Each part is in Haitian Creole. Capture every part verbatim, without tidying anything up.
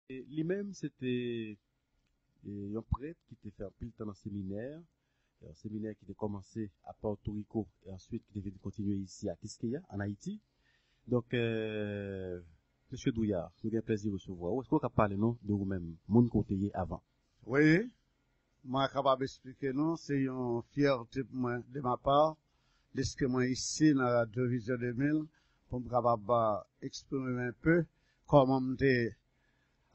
E li menm, se te e, yon prèt ki te fè anpil tan nan seminè, yon seminè ki te kòmanse a Pòtoriko e answit ki te vin kontinye isi a Kiskeya, ann Ayiti. Donk, euh, Mesye Douillard, nou gen plèzi resevwa w. Èske w ka pale nou de ou menm, moun ke w te ye avan? Wi, mwen kapab eksplike nou, se yon fyète pou mwen, de ma pa, deske mwen isi nan Radyo Vizyon de mil, pou m kapab, euh, eksprime m enpe kòman m te ye.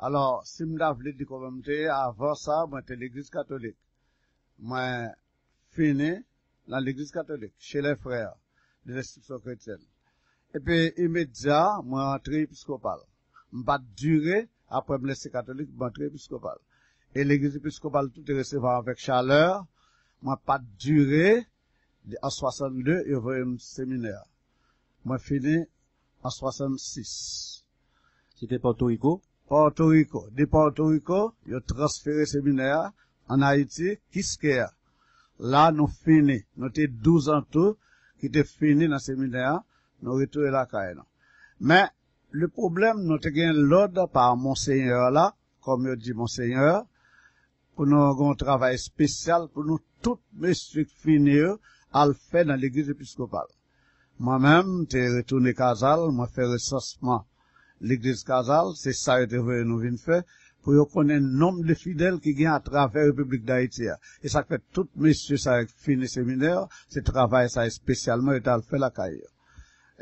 Alò, si m ta vle di kòman m te ye, avan sa, mwen te legliz katolik. Mwen fini nan legliz katolik, chez les frères de l'instruction chrétienne. Epi, imedya, mwen antre episkopal. M pa t dire, apre m lese katolik, m antre episkopal. E legliz episkopal tou te resevwa m avèk chalè. Mwen pa t dire, an swasannde, yo voye m seminè. Mwen fini an swasannsis. Se te Pòtoriko? Pòtoriko. De Pòtoriko, yo transfere seminè a ann Ayiti, Kiskeya. La, nou fini. Nou te douz an tou ki te fini nan seminè a. Nou retounen lakay nou. Men, le pwoblèm, nou te gen lòd pa Monsenyè la, kòm yo di Monsenyè, pou nou gen yon travay espesyal pou nou tout mesye k fini yo al fè nan legliz episkopal. Mwen menm, m te retounen Kazal, mwen fè resansman legliz Kazal, se sa yo te voye nou vin fè, pou yo konnen nonb de fidèl ki gen atravè Repiblik Dayiti a. E sa k fè tout mesye sa yo k fini seminè, se travay sa espesyalman yo t al fè lakay yo.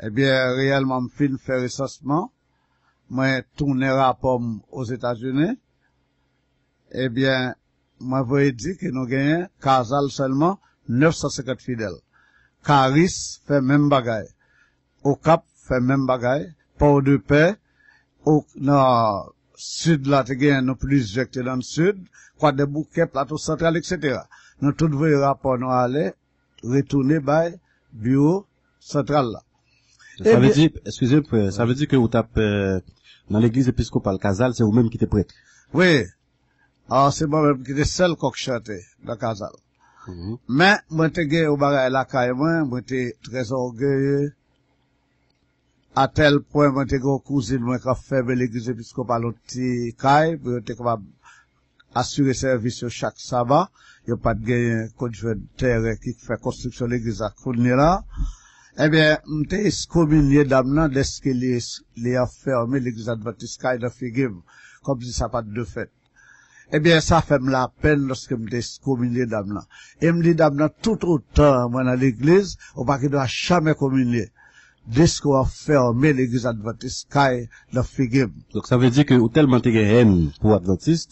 Ebyen, reyèlman, m fin fè resansman, mwen tounen rapò m Ozetazini, ebyen, mwen voye di ke nou genyen Kazal sèlman nèf san senkant fidèl. Karis fè menm bagay. Okap fè menm bagay. Pòdepè, o, nan sid la te genyen nou plizyè ki te nan sid, Kwadèboukè, Plato Santral, etsetera. Nou tout voye rapò nou ale, retounen bay biwo santral la. Sa vle di, eskize m, frè, sa vle di ke ou t ap, euh, nan legliz episkopal Kazal, se ou menm ki te prèt? Wi. Ah, se mwen menm ki te sèl kòk chante nan Kazal. Mhm. Men, mwen te gen yon bagay lakay mwen, mwen te trè ògeye. Atèl pwen, mwen te gen yon kouzin mwen k ap fèmen legliz episkopal yon ti kay, pou yo te kapab asire sèvis yo chak saba. Yo pa t genyen kote jwenn teren ki fè konstriksyon legliz la kounye la. Ebyen, m te eskominye dam nan dèske li, li anfèmen legliz advantis kay nan figi m, kòmsi sa pa t de fèt. Ebyen, sa fè m lapenn lòske m te eskominye dam nan. E m di dam nan, toutotan mwen nan legliz, ou pa gen dwa jamè kominye. Dèske w anfèmen legliz advantis kay nan figi m. Donk, sa vle di ke ou tèlman te gen hèn pou advantis,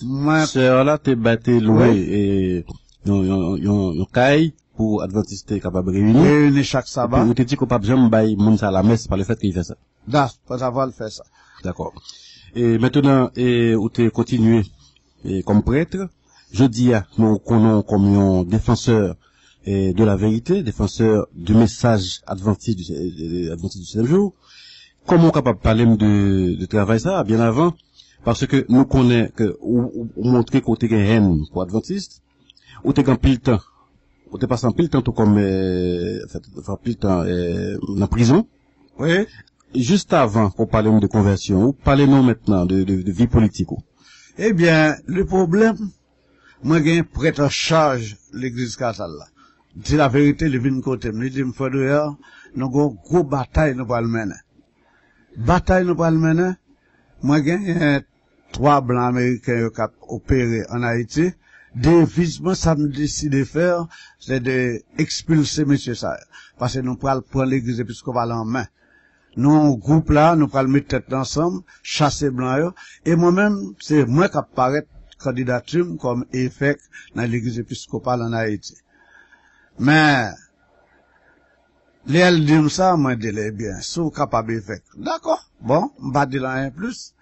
sè a la te ba te lwe, e, yon, yon, yon, yon kay pou advantis te kapab reyini. Reyini chak saba. Epi ou te di ke w p ap janm bay moun sa lamès pa le fèt ke li fè sa. Da, pa ta pral fè sa. Dakò. E mentnan, e, ou te kontinye, e, kòm prèt. Jodi a, nou konnen w kòm yon defansè, e, de la vérité, defansè du message adventiste du, e, adventiste du septième jour. Kòman w kapab pale m de, de travay sa a, byen avan? Paske nou konnen ke ou, ou, ou montre ke w te gen hèn pou advantis. Ou te gen anpil tan. Ou te pase anpil tan tou kòm, e, fè, fè anpil tan, e, nan prizon. Wi. Jis avan ke w pale nou de konvèsyon ou, pale nou mentnan de, de, de vi politik ou. Ebyen, le pwoblèm, mwen gen prèt an chaj legliz Kazal la. Di laverite, li vin kote m, li di m, "Frè Doyard, nou gen yon gwo batay nou pral mennen." Batay nou pral mennen, mwen genyen twa blan ameriken yo k ap opere ann Ayiti. Deviz mwen, sa m deside fè, se de ekspilse mesye sa yo. Paske nou pral pran legliz episkopal an men. Nou, gwoup la, nou pral met tèt nou ansanm, chase blan yo. E mwen menm, se mwen k ap parèt kandidati m kòm evèk nan legliz episkopal ann Ayiti. Men, lè l di m sa, mwen di l, "Ebyen, si w kapab evèk." Dakò, bon, m pa di l anyen plis.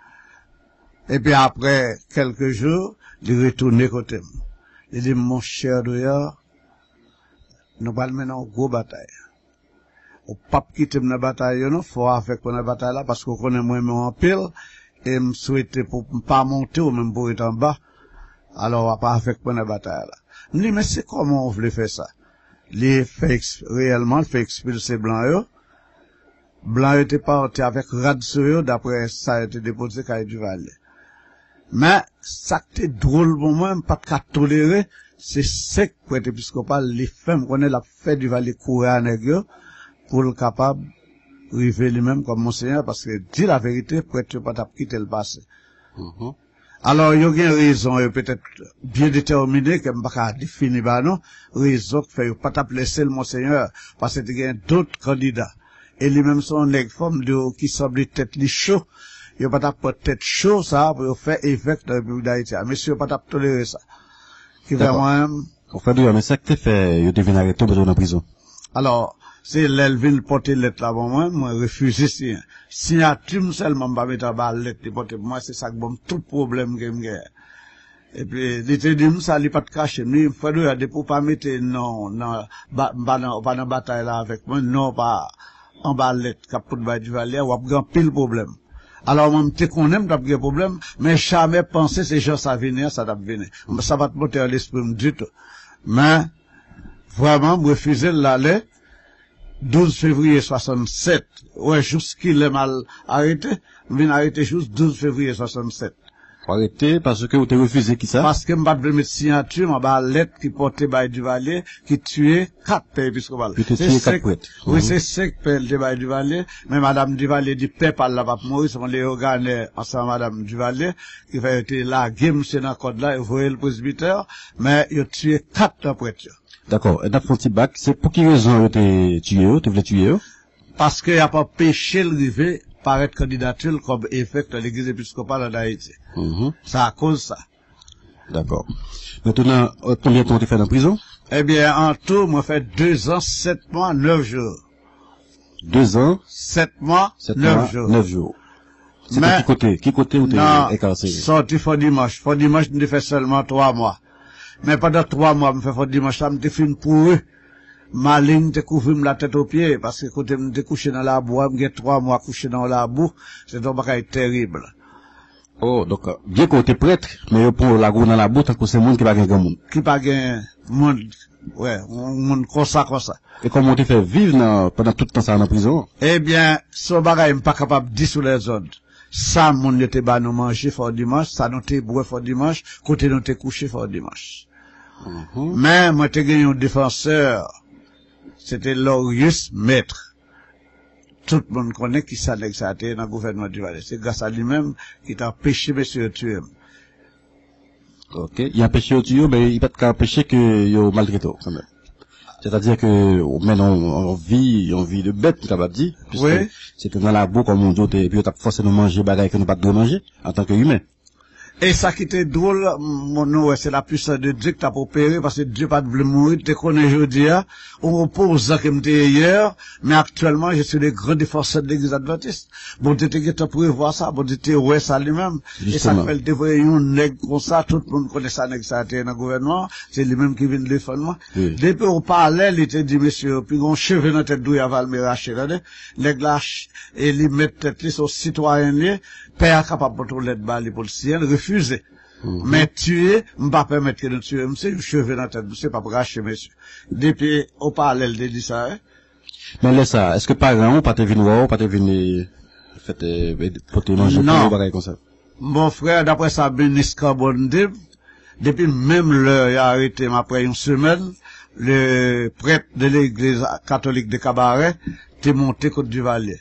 Epi apre kèlke jou, li retounen kote m. Li di m, "Monchè Doyard, nou pral mennen yon gwo batay. Ou p ap kite m nan batay yo non, fò w avèk mwen nan batay la, paske w konnen mwen renmen w anpil, e m swete pou m pa monte, ou menm pou w ret anba. Alò, w ap avèk mwen nan batay la." M di, "Men se kòman w vle fè sa?" Li fè eks-, reyèlman, l fè ekspilse blan yo. Blan yo te pati avèk rad sou yo, daprè sa yo te depoze kay Duvalier. Men, sa k te dwòl pou mwen, m pa t ka tolere, se senk prèt episkopal, li fè m konnen l ap fè Divalye kouri a nèg yo, pou l kapab rive li menm kòm Monsenyè, paske di laverite, prèt yo pa t ap kite l pase. Alò, yo gen rezon yo petèt byen detèmine, ke m pa ka defini ba nou, rezon k fè yo pa t ap lese l Monsenyè, paske te gen dòt kandida. E li menm se yon nèg, fò m di w, ki sanble tèt li cho. Yo pa t ap pran tèt cho sa a pou yo fè evèk nan Repiblik Dayiti a. Mesye yo pa t ap tolere sa. Ki fè mwen menm. Frè Douyal, men sa k te fè yo te vin arete w, mete w nan prizon? Alò, se lè l vin pote lèt la ban mwen, mwen refize siyen. Siyati m sèlman m pa mete anba lèt li pote pou mwen, se sa k ban m tout pwoblèm ke m genyen. Epi, li te di m sa, li pa t kache m. Li di m, Frè Douyal, depi w pa mete non w nan, ba, m pa nan, w pa nan batay la avèk mwen, non w pa anba lèt k ap pote bay Divalye a, w ap gen anpil pwoblèm. Alò, mwen, m te konnen m t ap gen pwoblèm, men jamè panse se jan sa vini an, sa t ap vini. Sa pa t monte nan lespri m ditou. Men, vrèman, m refize l, l ale. Douz fevriye swasannsèt. Ou wè, jous kilè m al arete? M vin arete jous douz fevriye swasannsèt. Ou arete paske ou te refize kisa? Paske m pa t vle met siyati m anba lèt ki pote bay Divalye, ki tiye kat pè episkopal. Ki te tiye kat prèt. Wi, se senk pè l te bay Divalye, men madanm Divalye di pè pa l la p ap mouri, se yon leyoganè ansanm ak madanm Divalye, ki fè yo te lage misye nan kòd la, yo voye l presbitè, men yo tiye kat nan prèt yo. Dakò, n ap fè yon ti bak. Se pou ki rezon yo te tiye yo, te vle tiye yo? Paske y ap anpeche l rive parèt kandidati l kòm evèk nan Legliz Episkopal ann Ayiti. Sa akoz sa. Dakò. Mentnan, konbyen tan w te fè nan prizon? Ebyen, an tou, mwen fè dezan, sèt mwa, nèf jou. Dezan, sèt mwa, nèf jou. Sèt mwa, nèf jou. Se te ki kote? Ki kote ou te enkarsere? Sòti Fò Dimanch. Fò Dimanch, m te fè sèlman twa mwa. Men pandan twa mwa m fè Fò Dimanch la, m te fin pouri. Maleng te kouvri m latèt o pye, paske kote m te kouche nan labou a, m gen twa mwa kouche nan yon labou, se te yon bagay terib. Oh, donk, byen ke w te prèt, men yo pran w lage w nan labou tankou se moun ki pa gen granmoun. Ki pa gen moun, wè, yon moun konsa, konsa. E kòman w te fè viv nan, pandan tout tan sa a nan prizon an? Ebyen, se yon bagay m pa kapab di sou lèzòd. Sa moun yo te ba nou manje Fò Dimanch, sa nou te bwè Fò Dimanch, kote nou te kouche Fò Dimanch. Men mwen te gen yon defansè, se te Lorius Maître. Tout moun konnen kisa nèg sa a te ye nan gouvènman Duvalier. Se gras a li menm ki te anpeche mesye yo tiye m. Ok, li anpeche yo tiye w, men li pa t ka anpeche ke yo maltrete w kanmenm. Sètadi ke ou mennen yon, yon vi, yon vi de bèt, m kapab di, piske se te nan labou, kòm ou di, w te, epi yo t ap fòse nou manje bagay ke nou pa t dwe manje antanke imen. E sa ki te dwòl, m-, nou wè, se la puissance de Dieu ki t ap opere, paske Dye pa t vle m mouri, li te konnen jodi a, yon opozan ke m te ye yè, men aktyèlman, je suis le grand défenseur de l'Église adventiste. Bondye te gentan prevwa sa, Bondye te wè sa li menm. E sa k fè l te voye yon nèg konsa, tout moun konnen sa nèg sa a te ye nan gouvènman an, se li menm ki vin defann mwen. Depi o palè, li te di mesye yo, pi gon cheve nan tèt Drouillard Valmé rache, tande. Nèg la, ch-, e li mèt tèt li, se yon sitwayen li ye, pè a kapab pote yon lèt ba li pou l siyen, l refize. Men tiye, m pa pèmèt ke nou tiye misye, yon cheve nan tèt misye p ap rache, mesye. Depi o palè l te di sa, wi. Men lè sa a, èske paran w pa te vin wè w, pa te vin, eh, fèt, eh, pote manje pou ou, bagay konsa? Mon frè, daprè sa minis Cambon di m, depi menm lè y arete m, aprè yon semèn, le prèt de legliz katolik de Kabarè te monte kot Duvalier.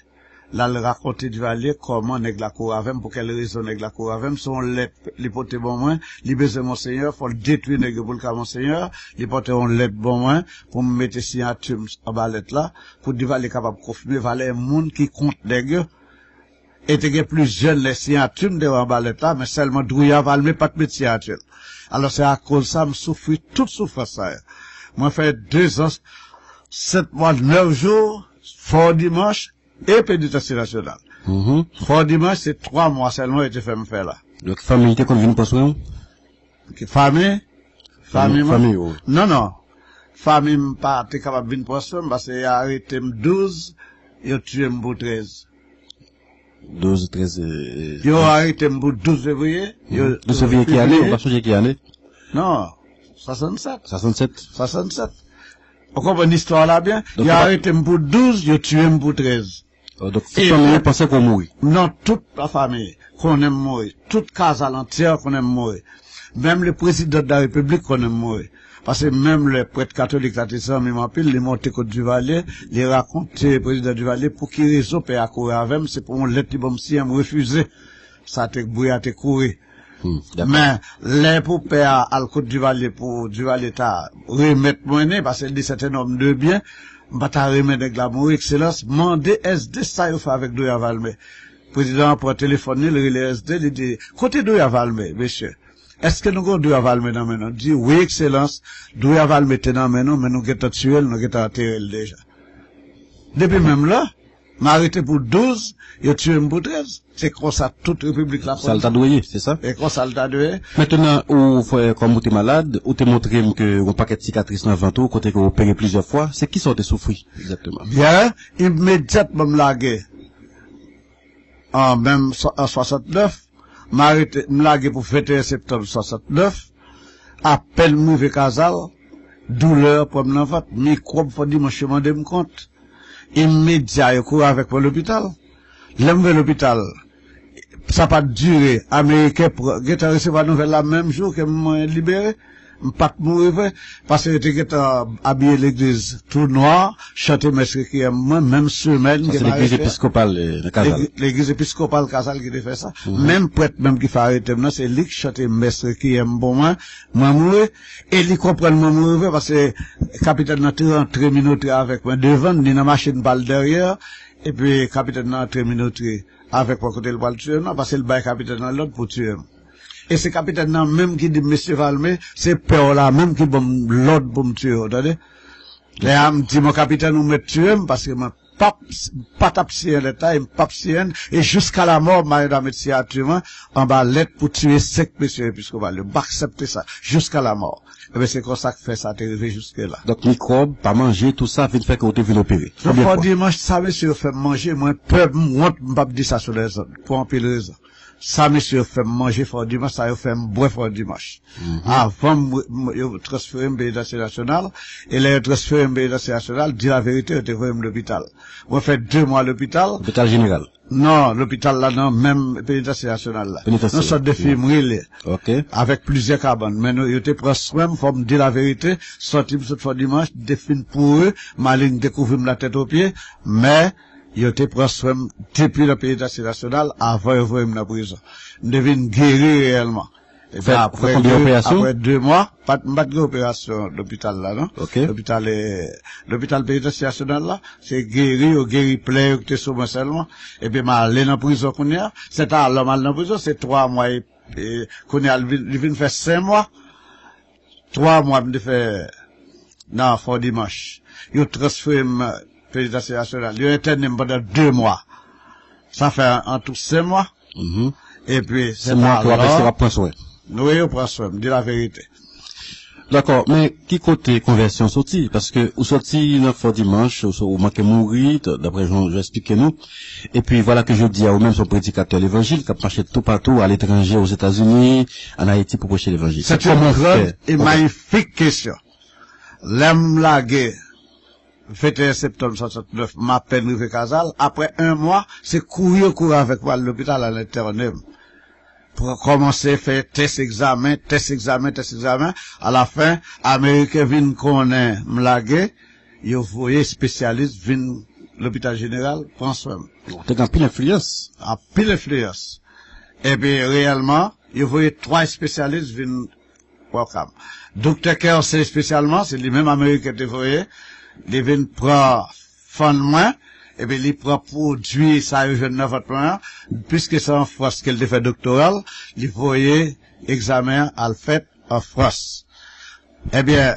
L al rakonte Duvalier kòman nèg la kouri avè m, pou kèl rezon nèg la kouri avè m. Se yon lèt li pote ban mwen, li bezwen Monsenyè, fò l detwi nèg yo pou l ka Monsenyè. Li pote yon lèt ban mwen pou m mete siyati m anba lèt la, pou Duvalier kapab konfime valè moun ki kont nèg yo. E te gen plizyè lè siyati m te anba lèt la, men sèlman Drouillard Valmé pa t met siyati l. Alò, se akoz sa m soufri tout soufrans sa yo. Mwen fè dezan, sèt mwa, nèf jou, Fò Dimanch, e Penitansye Nasyonal. Fò Dimanch, se twa mwa sèlman yo te fè m fè la. Donk, fanmi te konn vin pran swen w? Ki fanmi? Fanmi mwen? Fanmi w. Non, non. Fanmi m pa te kapab vin pran swen m, paske yo arete m douz, yo tiye m pou trèz. Douz, trèz, eh, yo arete m pou douz fevriye. Douz fevriye ki ane? Ou pa sonje ki ane? Non, swasannsèt. Swasannsèt. Swasannsèt. Ou konprann istwa la byen? Yo arete m pou douz, yo tiye m pou trèz. Oh, donk, tout fanmi yo panse ke w mouri? Non, tout lafanmi konnen m mouri. Tout Kazal antyè konnen m mouri. Menm le président de la République konnen m mouri. Paske menm lè prèt katolik la te zanmi m anpil, li monte kot Duvalier, li rakonte prezidan Duvalier pou ki rezon pè a kouri avè m, se pou yon lèt li ban m siyen, m refize. Sa te, bri a te kouri. Hmm, dakò. Men, lè pou pè a al kot Duvalier, pou Duvalier ta remèt mwen li, paske li se te un homme de bien, m pa ta renmen nèg la mouri, Ekselans, mande S D sa yo fè avèk Drouya Valmé. Prezidan an pran telefòn li, li rele S D, li di, kote Drouya Valmé, mesye? Èske nou gen Drouya Valmé nan men nou? Di, wi, Ekselans, Drouya Valmé te nan men nou, men nou gentan tiye l, nou gentan antere l deja. Depi menm lè, m arete pou douz, yo tiye m pou trèz. Se konsa tout repiblik la konn. Sa l ta dwe ye, se sa? E konsa l ta dwe ye. Mentnan, ou fè kòm ou te malad, ou te montre m ke yon pakèt sikatris nan vant ou, kote ke w opere plizyè fwa. Se kisa w te soufri, egzakteman? Byen, imedyatman m lage, an menm swa-, an swasantnèf, m arete, m lage pou venteyen septanm swasantnèf. Apèn m rive Kazal, doulè an pran m nan vant, mikwòb Fò Dimanch yo mande m kont. Imedya, yo kouri avèk mwen lopital. Lè m rive lopital, sa pa t dire, Ameriken pr-, gentan resevwa nouvèl la menm jou ke mwen libere. M pa t mouri vre, paske yo te gentan abiye legliz tou nwa, chante mès rekwiyèm mwen, menm semèn ke m arete a. Legliz episkopal, eh, nan Kazal. Legliz, legliz episkopal Kazal ki te fè sa. Mhm. Menm prèt menm ki fè arete m nan, se li k chante mès rekwiyèm pou mwen, mwen mouri. E li konprann mwen mouri vre, paske kapitèn nan te rantre Minotri avèk mwen devan, li nan machin pa l dèyè, epi kapitèn nan antre Minotri avèk mwen kote l pral tiye m nan, paske l bay kapitèn nan lòd pou tiye m. E se kapitèn nan menm ki di m, mesye Valmé, se pè w la menm ki ban m lòd pou m tiye w, tande? Lè a, m di, mon kapitèn, ou mèt tiye m, paske mwen p ap, pa t ap siyen lèt la, e m p ap siyen l, e jiska lamò, m mare dwa met siyati mwen anba lèt pou tiye senk mesye episkopal yo. M pa aksepte sa, jiska lamò. Ebyen, se konsa k fè sa te rive jiske la. Donk, mikwòb, pa manje, tou sa vin fè ke w te vin opere. Donk, Fò Dimanch, sa mesye yo fè m manje, mwen pè, m wont, m p ap di sa sou lèzòd, pou anpil rezon. Sa mesye yo fè m manje Fò Dimanch, sa yo fè m bwè Fò Dimanch. Mhm. Avan m, m, yo transfere m Penitansye Nasyonal, e lè yo transfere m Penitansye Nasyonal, di laverite, yo te voye m lopital. Mwen fè de mwa lopital. Lopital jeneral? Non, lopital la nan menm Penitansye Nasyonal la. Penitansye. Yon sòt de fimri li ye. Ok. Avèk plizyè kabann. Men nou, yo te pran swen m, fò m di laverite, sòti m sot Fò Dimanch, te fin pouri, maleng te kouvri m latèt opye, men yo te pran swen m depi nan Penitansye Nasyonal avan yo voye m nan prizon. M te vin geri reyèlman. Epi apre de, apre de mwa, pa t, m pa t gen operasyon lopital la, non. Ok. Lopital, eh, lopital Penitansye Nasyonal la, se geri, yo geri plè yo ki te sou mwen sèlman. Epi m ale nan prizon kounye a. Se ta lè m al nan prizon, se twa mwa e, e kounye a, li vin, li vin fè senk mwa. Twa mwa m te fè nan Fò Dimanch. Yo transfere m Penitansye Nasyonal. Yo entène m pandan de mwa. Sa fè an, an tou senk mwa. Mhm. Epi, se senk mwa ke w ap rete, w ap pran swen. Wi, yo pran swen m, di laverite. Dakò, men ki kote konvèsyon soti? Paske ou soti nan Fò Dimanch, ou, ou manke mouri, t-, daprè jan w esplike nou. Epi vwala ke jodi a, ou menm se yon predikatè levanjil k ap mache toupatou, aletranje, Ozetazini, ann Ayiti, pou preche levanjil. Se yon gran e manyifik kesyon. Lè m lage venteyen septanm swasantnèf, m apèn rive Kazal. Apre en mwa, se kouri yo kouri avèk mwen al lopital, al entène m. Pou kòmanse fè tès egzamen, tès egzamen, tès egzamen. Alafen, Ameriken vin konnen m lage, yo voye espesyalis vin lopital jeneral, pran swen m. Ou te gen anpil enfliyans. Anpil enfliyans. Epi, reyèlman, yo voye twa espesyalis vin Welcome. Doktè Kelsey espesyalman, se li menm Ameriken te voye. Li vin pran fann mwen, epi li pran pwodui sa yo jwenn nan vant mwen an. Piske se an Frans ke l te fè doktora l, li voye egzamen an al fèt an Frans. Ebyen,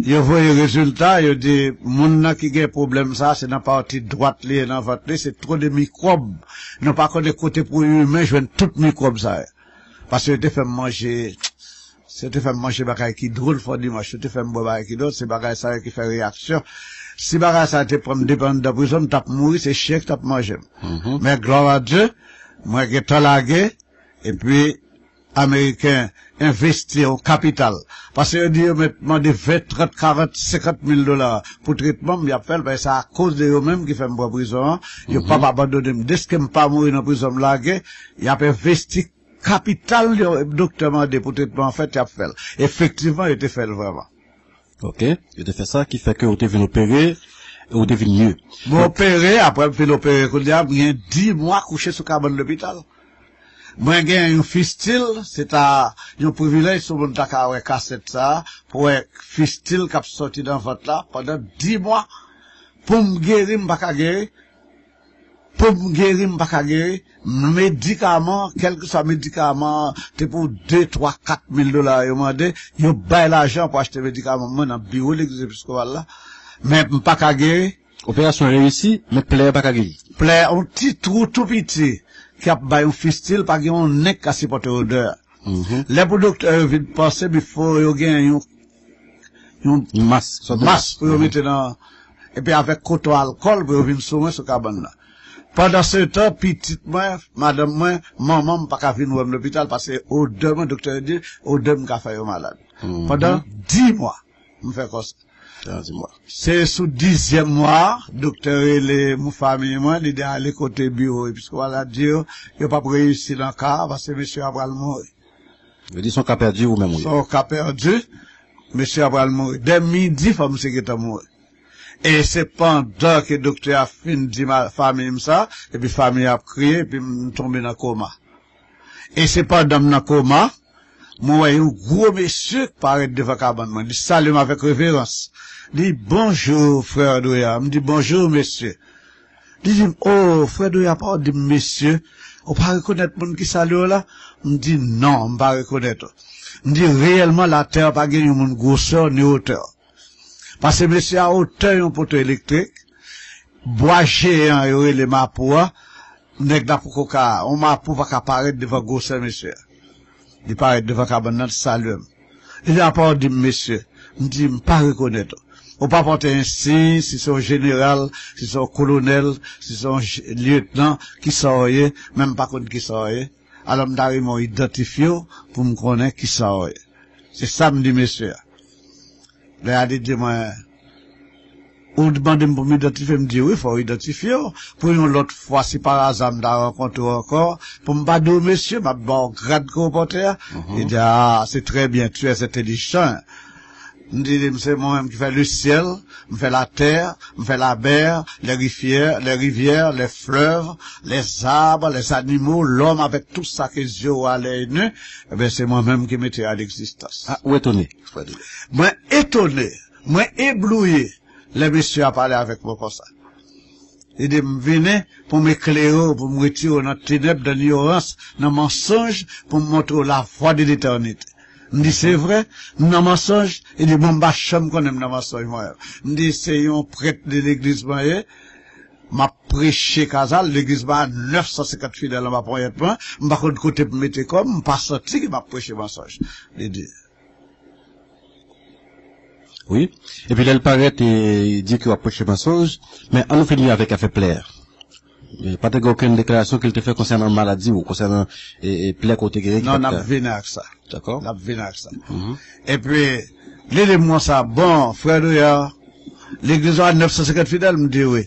yo voye rezilta, yo di moun nan ki gen pwoblèm sa, se nan pati dwat li ye nan vant li, se twò de mikwòb. Nou pa konnen kote pou imen jwenn tout mikwòb sa yo. Paske yo te fè m manje, yo te fè m manje bagay ki dwòl Fò Dimanch, yo te fè m bwè bagay ki dwòl, se bagay sa yo ki fè reyaksyon. Si bagay sa yo te pran m depi anndan prizon, m t ap mouri, se chen ki t ap manje m. Mhm. Men glwa a Dye, mwen gentan lage, epi ameriken envesti yon kapital. Paske yo di yo mèt mande ven, trant, karant, senkant mil dola pou tretman m, y ap fè l, paske se akoz de yo menm ki fè m pran prizon an. Yo p ap abandone m. Deske m pa mouri nan prizon, m lage, y ap envesti kapital yon doktè mande pou tretman an fèt, y ap fè l. Efektivman, yo te fè l vrèman. Ok. Yo te fè sa, ki fè ke ou te vin opere, e ou te vin mye. Mwen opere, apre m fin opere kounye a, m gen dis mwa kouche sou kabann lopital. Mwen gen yon fistil, se ta yon privilèj si yon moun ta ka wè kasèt sa a, pou wè fistil k ap sòti nan vant la pandan dis mwa. Pou m geri, m pa ka geri. Pou m geri, m pa ka geri. Medikaman, kèlkeswa medikaman, te pou de, twa, kat mil dola yo mande, yo bay lajan pou achte medikaman mwen nan biwo legliz episkopal la. Men m pa ka geri. Operasyon an reyisi, men plè a pa ka geri. Plè, yon ti twou tou piti ki ap bay yon fistil, pa gen yon nen k ka sipòte odè a. Lè pou doktè yo vin panse m, fò yo gen yon yon mas, mas pou yo mete nan, epi avèk koton alkòl pou yo vin sou mwen sou kabann nan. Pandan se tan, pitit mwen, madanm mwen, manman m pa ka vin wè m lopital paske odè mwen, doktè yo di, odè m ka fè yo malad. Pandan dis mwa, m fè konsa. Se sou dizyèm mwa a, doktè rele moun fanmi mwen, li di ale kote biwo episkopal la, di yo, yo p ap reyisi nan ka a paske mesye a pral mouri. Yo di se yon ka pèdi ou menm ou ye. Se yon ka pèdi. Mesye a pral mouri. Dè midi, fò misye gentan mouri. E se pandan ke doktè a fin di fanmi m sa, epi fanmi a ap kriye, epi m tonbe nan koma. E se pandan m nan koma, mwen wè yon gwo mesye k parèt devan kabann mwen. Li salye m avèk reverans. Li di, bonjou, frè Doya. M di, bonjou, mesye. Li di m, o, frè Doya, pa w di m mesye, ou pa rekonèt moun ki salye w la? M di, non, m pa rekonèt ou. M di, reyèlman, latè a pa gen yon moun gwosè w ni wotè w. Paske mesye a wotè yon poto elektrik, bwa jeyan yo rele mapou a, nèg la poko ka, yon mapou pa ka parèt devan gwosè mesye a. Li parèt devan kabann nan, li salye m. Li di, apa w di m mesye? M di, m pa rekonèt ou. Ou pa pote ensiy, si se yon jeneral, si se yon kolonèl, si se yon lyetnan, kisa w ye, men m pa konn kisa w ye. Alò m ta renmen w idantifye w pou m konnen kisa w ye. Se sa m di mesye a. Lè a li di mwen, ou mande m pou m idantifye, m di wi, fò w idantifye w. Pou yon lòt fwa, si paraza m ta rankontre w ankò, pou m pa di w mesye, m ap ba w grad ke w pote a. Li di, ah, c'est très bien, tu es intelligent. M di li, m se mwen menm ki fè le ciel, m fè la terre, m fè la mer, les rivières, les rivières, les fleuves, les arbres, les animaux, l'homme avec tout ça que Dieu a les nus, ebyen se mwen menm ki mete a legzistans. Ah, ou etone, frè Dile. Mwen etone, mwen eblouyi lè mesye a pale avèk mwen konsa. Li di m vini pou m eklere w, pou m retire w nan tenèb, nan inyorans, nan mansonj, pou m montre w lavwa de letènite. M di se vre, m nan mansonj? Li di bon, m pa janm konnen m nan mansonj mwen. M di se yon prèt de legliz mwen ye. M ap preche Kazal, legliz mwen a nèf san senkant fidèl anba ponyèt mwen, m pa konn kote pou m mete kò m, m pa santi ke m ap preche mansonj. Li di. Wi. Epi lè l parèt e di ke w ap preche mansonj, men ann nou fini avèk afè plè a. Pa te gen okenn deklarasyon ke l te fè konsènan maladi w, konsènan e, e, plè ke w te genyen ki Non, n ap vini ak sa. Dakò. N ap vini ak sa. Epi, li di m konsa, bon, frè Doya, legliz ou a nèf san senkant fidèl? M di wi.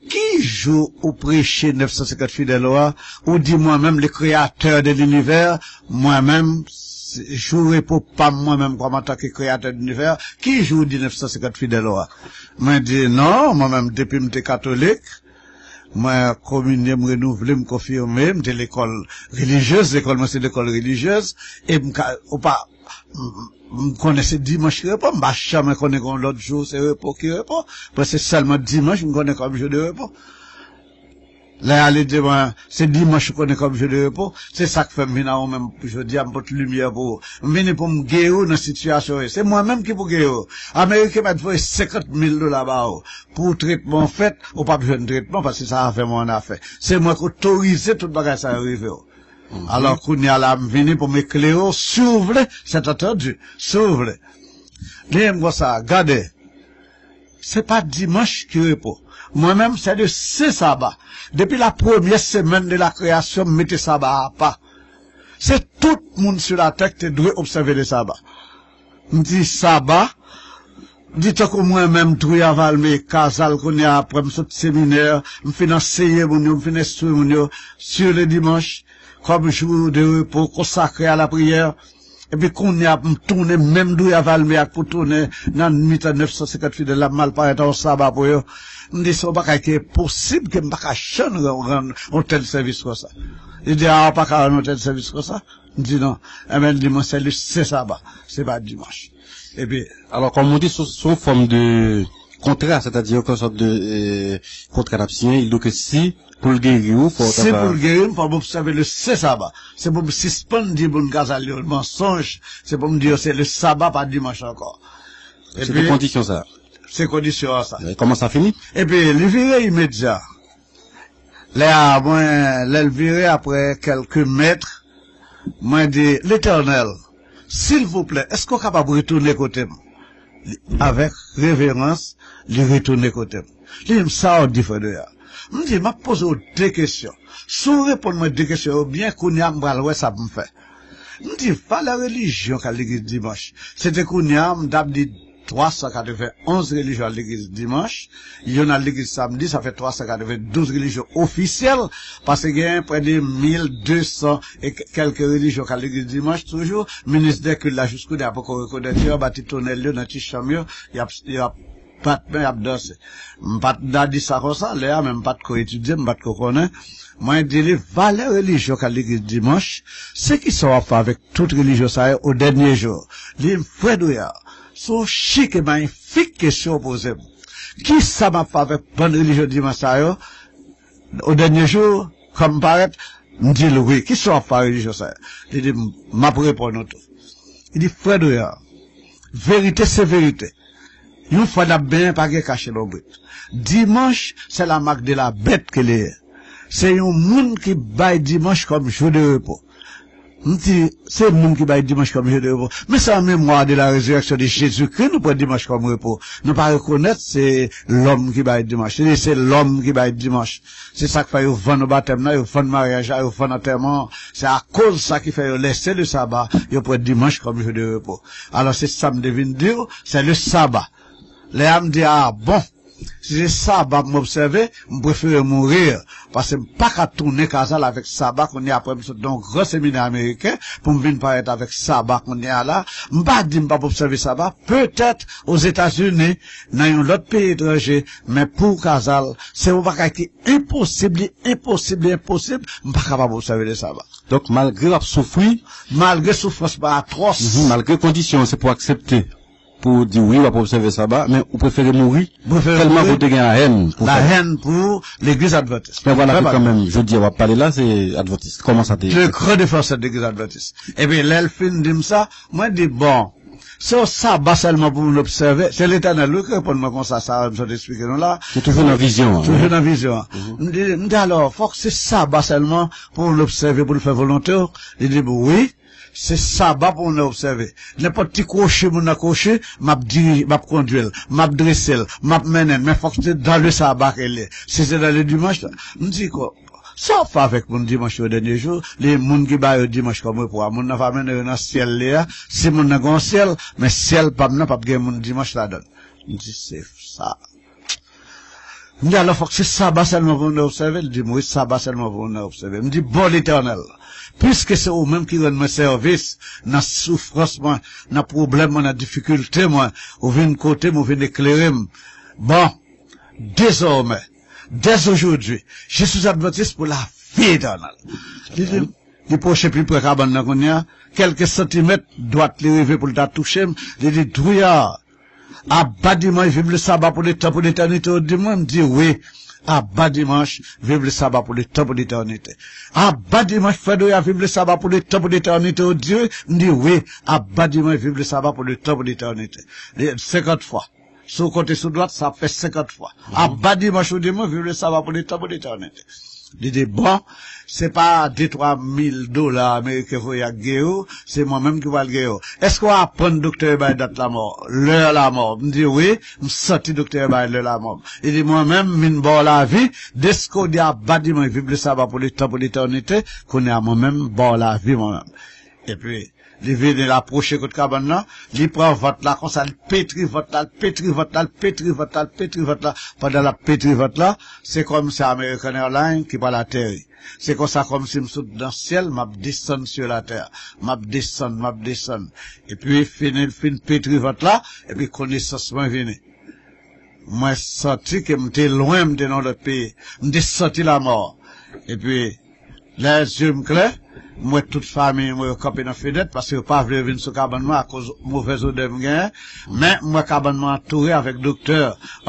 Ki jou ou preche nèf san senkant fidèl ou a, ou di mwen menm, le créateur de l'univers, mwen menm, jou repo pa m mwen menm kòm antanke kreyatè de linivè, ki jou ou di nèf san senkant fidèl ou a? Mwen di non, mwen menm depi m te katolik, mwen kominye, m renouvle, m konfime, m te lekòl relijyez, lekòl mwen se lekòl relijyez, e m ka, ou pa, m, m konnen se dimanch ki repo, m pa janm konnen gen yon lòt jou se repo ki repo, mwen se sèlman dimanch m konnen kòm jou de repo. Lè a li di mwen, se dimanch ou konnen kòm jou de repo, se sa k fè m vin a ou menm jodi a, m pote limyè pou ou. M vini pou m geri w nan sitiyasyon w ye. Se mwen menm ki pou geri w. Ameriken mèt voye senkant mil dola ba ou pou tretman w fèt, ou p ap jwenn tretman paske sa afè mwen annafè. Se mwen k otorize tout bagay sa yo rive w. Alò kounye a la, m vini pou m eklere w, si w vle, c'est entendu, si w vle. Li di m konsa, gade, Se pa dimanch ki repo. Mwen menm, c'est de saint sabbat. Depi la premyè semèn de la kreyasyon, m mete saba apa. Se tout moun sou latè ki te dwe obsève le saba. M di saba, di tankou mwen menm, Drouillard Valmé, Cazale kounye a, apre m sot seminè, m fin anseye moun yo, m fin enstwi moun yo, sur le dimanche, comme jour de repos consacré à la prière. Epi kounye a, m tounen menm Drouillard Valmé ak pou tounen nan mitan nèf san senkant fidèl la, m al parèt an saba pou yo. M di, se yon bagay ki enposib ke m pa ka janm rann yon tèl sèvis konsa. Li di, a, ou pa ka rann yon tèl sèvis konsa? M di non. Enben, l di mwen, se le sen saba, se pa dimanch. Epi, alò, kòm ou di, se se yon fòm de kontra, sètadi, yon sòt de, eh, kontra n ap siyen, li di w ke si, pou l geri w, fò w ta si pou l geri m, fò m obsève le sen saba. Se pou m sispann di moun Cazale yo mansonj, se pou m di yo se le saba, pa dimanch ankò. Se te kondisyon sa. Se kondisyon an sa. E kòman sa fini? Epi, li vire imedya. Lè a, mwen, lè l vire apre kèlke mèt, mwen di, Letènèl, silvouplè, èske w kapab retounen kote m? Li, avèk reverans, li retounen kote m. Li di m, sa w di, frè Drouillard? M di, m ap poze w de kesyon. Si w reponn mwen de kesyon yo byen, kounye a m pral wè sa pou m fè. M di, valè relijyon k al legliz dimanch. Se te kounye a, m t ap di twa san katrevenn onz relijyon al legliz dimanch, youn al legliz samdi, sa fè twa san katrevenn douz relijyon ofisyèl, paske gen prè de mil de san e k-, kèlke relijyon k al legliz dimanch toujou. Minis dè kilt la, jiskounye a, poko rekonèt yo, anba ti tonèl yo, nan ti chanm yo, y ap, y ap batman, y ap danse. M pa t da di sa konsa, lè a, men m pa t ko etidye, m pa t ko konnen. Mwen di li, valè relijyon k al legliz dimanch, se kisa w ap fè avèk tout relijyon sa yo o dènye jou? Li di m, frè Drouillard, se yon chik e mayifik kesyon w poze m. Kisa m ap fè avèk bann relijyon dimanch sa yo o dènye jou, kan m parèt? M di l, wi, kisa w ap fè ak relijyon sa yo? Li di m, m ap reponn ou tou. Li di, frè Drouillard, verite se verite. Yon fwa n ap benyen, pa gen kache lonbrit. Dimanch, c'est la marque de la bête ke li ye. Se yon moun ki bay dimanch kòm jou de repo. M di, se moun ki bay dimanch kòm jou de repo. Men se en mémoire de la résurrection de Jésus-Christ, nou pran dimanch kòm repo. Nou pa rekonèt se lòm ki bay dimanch. Se, se lòm ki bay dimanch. Se sa k fè yo vann batèm nan, yo vann maryaj la, yo vann antèman an. Se akoz sa ki fè yo lèse le saba, yo pran dimanch kòm jou de repo. Alò, se sa m te vin di w, se le saba. Lè a m di, a bon, si se saba m obsève, m prefere mouri, paske m pa ka tounen Cazale avèk saba kounye a, apre m sot nan yon gran seminè ameriken pou m vin parèt avèk saba kounye a la. M pa di m p ap obsève saba, petèt Ozetazini, nan yon lòt peyi etranje, men pou Cazale, se yon bagay ki enposib, li enposib, li enposib, m pa kapab obsève le saba. Donk, malgre w ap soufri, malgre soufrans mwen atwòs, mhm, malgre kondisyon an, se pou w aksepte, pou w di wi, w ap obsève saba, men ou prefere mouri tèlman ke w te gen lahèn pou saba. Lahèn pou legliz advantis. Men vwala ke kanmenm, jodi a w ap pale la, se advantis. Kòman sa te ye? Le grand défenseur de legliz advantis. Epi, lè l fin di m sa, mwen di, bon, se yon saba sèlman pou moun obsève. Se Letènèl, wi, ki reponn mwen konsa, sa m sot eksplike nou la. Se toujou nan vizyon an, wi. Toujou nan vizyon an. Mhm. M di, m di, alò, fòk se saba sèlman pou moun obsève, pou l fè volonte w? Li di m, wi, se saba pou moun nan obsève. Nenpòt ti kwochi moun nan kwochi, m ap dirije, m ap kondui l, m ap drese l, m ap mennen l, men fòk se dans le sabbat ke l ye. Si se dans le dimanche, m di, ko, sa w ap fè avèk moun dimanch yo dènye jou? Li, moun ki ba yo dimanch kòm repo a, moun nan va mennen yo nan syèl li a. Si moun nan gen yon syèl, men syèl pa m nan p ap gen moun dimanch ladan l. M di, se sa. M di, alò, fòk se saba sèlman pou nou obsève? L di m, wi, saba sèlman pou nou obsève. M di, bon, Letènèl, piske se ou menm ki rann mwen sèvis nan soufrans mwen, nan pwoblèm mwen, nan difikilte mwen, ou vin kote m, ou vin eklere m. Bon, désormais, dès aujourd'hui, je suis adventiste pour la vie éternelle. Li di, li pwoche pi pre kabann nan kounye a, kèlke santimèt dwat li rive pou l ta touche m, li di, Drouillard, aba dimanch, vive le sabbat pour le temps, pour l'éternité, ou di mwen, m di wi, aba dimanch, vive le sabbat pour le temps, pour l'éternité. Aba dimanch, frè Drouillard, vive le sabbat pour le temps, pour l'éternité, ou di wi, m di wi, aba dimanch, vive le sabbat pour le temps, pour l'éternité. Li, senkant fwa. Si w konte sou dwat, sa ap fè senkant fwa. Mhm. Aba dimanch ou di mwen, vive le sabbat pour le temps, pour l'éternité. Li di, bon, se pa de twa mil dola ameriken voye ak geri w, se mwen menm ki pral geri w. Èske w aprann doktè yo bay dat lamò, lè lamò? M di wi, m santi doktè yo bay lè lamò. Li di, mwen menm, m vin ba w lavi, deske w di aba di mwen, viv le sabbat pou letan, pou letènite, kounye a mwen menm, m ba w lavi mwen menm. Epi, li vini, l apwoche kot kabann nan, li pran vant la konsa, li petri vant la, li petri vant la, li petri vant la, li petri vant la. Pandan l ap petri vant la, se kòmsi American Airlines ki pral ateri. Se konsa kòmsi m sot nan syèl, m ap desann sou latè. M ap desann, m ap desann. Epi, fini, l fin petri vant la, epi konesans mwen vini. Mwen santi ke m te lwen, m te nan lòt peyi. M te santi lamò. Epi, lè zye m klè, m wè tout fanmi mwen yo kanpe nan fenèt, paske yo pa vle yo vin sou kabann mwen akoz movèz odè m genyen. Men, m wè kabann mwen antoure avèk doktè.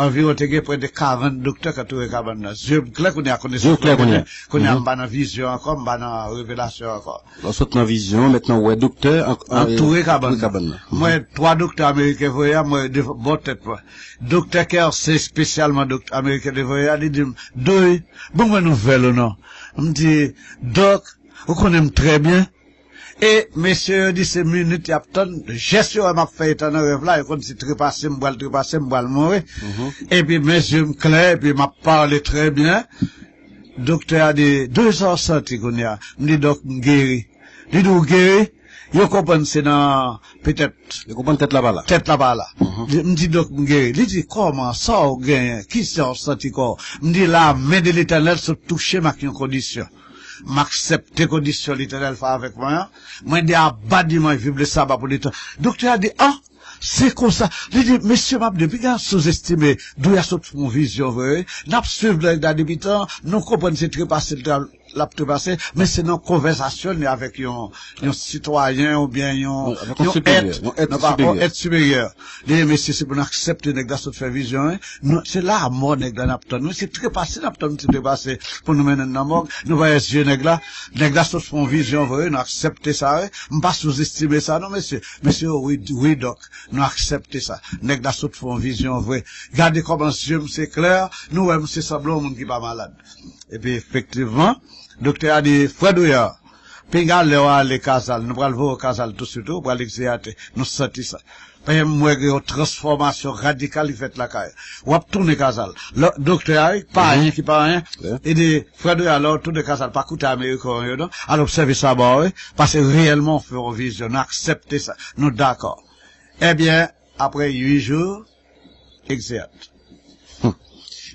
Anviwon te gen prè de karant doktè k antoure kabann nan. Zye m klè kounye a, konesans mwen vini. Kounye a, m pa nan vizyon ankò, m pa nan revelasyon ankò. Lè w sot nan vizyon, mentnan w wè doktè an- an- antoure kabann nan. M wè twa doktè ameriken voye a, m wè devan bò tèt mwen. Doktè Kersey, espesyalman doktè ameriken te voye a, li di m, Doy, ban mwen nouvèl ou non. M di, Dòk, ou konnen m trè byen. E mesye yo di se minit y ap tann, jès yo wè m ap fè etan nan rèv la, yo konn si trepase m pral trepase m, m pral mouri. Epi men zye m klè, epi m ap pale trè byen. Doktè a di, Doy, sa w santi kounye a? M di, Dòk, m geri. Li di, ou geri? Yo konprann se nan, petèt, yo konprann tèt la pa la. Tèt la pa la. M di, Dòk, m geri. Li di, kòman, sa w genyen? Kisa w santi kò w? M di, la men de Letènèl sot touche m ak yon kondisyon. M aksepte kondisyon Letènèl fè avèk mwen an. Mwen di, aba di mwen, viv le sabbat pou letan. Doktè a di, an, se konsa. Li di, mesye, m ap di, piga souzestime, Doy a sot fè yon vizyon vre, wi. N ap swiv nèg la depi tan, nou konprann se trepase l t ap l ap trepase, men se nan konvèsasyon li avèk yon, yon sitwayen oubyen yon, yon èt, yon èt siperyè. Li di, mesye, se pou n aksepte nèg la sot fè vizyon, wi. Nou, se lamò nèg la n ap tann, wi. Se trepase n ap tann, se trepase pou nou mennen l nan mòg. Nou pa wè zye nèg la. Nèg la sot fè yon vizyon vre, wi, nou aksepte sa, wi. M pa souzestime sa, non, mesye. Mesye, wi, wi, dòk, nou aksepte sa. Nèg la sot fè yon vizyon vre. Gade kòman zye m se klè, nou wè m se sanblan yon moun ki pa malad. Epi efektivman, doktè a di, Frè Douyar, pinga lè w ale Kazal, nou pral voye w Kazal touswit, wi, ou pral egzeyate. Nou santi sa. Paske m wè gen yon transfòmasyon radikal ki fèt lakay ou. W ap tounen Kazal. Lò, doktè a, wi, pa anyen ki pa anyen. Li di, Frè Douyar, lè w tounen Kazal, pa koute Ameriken yo non. Al obsève sa ba w, wi, paske reyèlman w fè yon vizyon. Nou aksepte sa. Nou dakò. Ebyen, apre uit jou, egzeyat.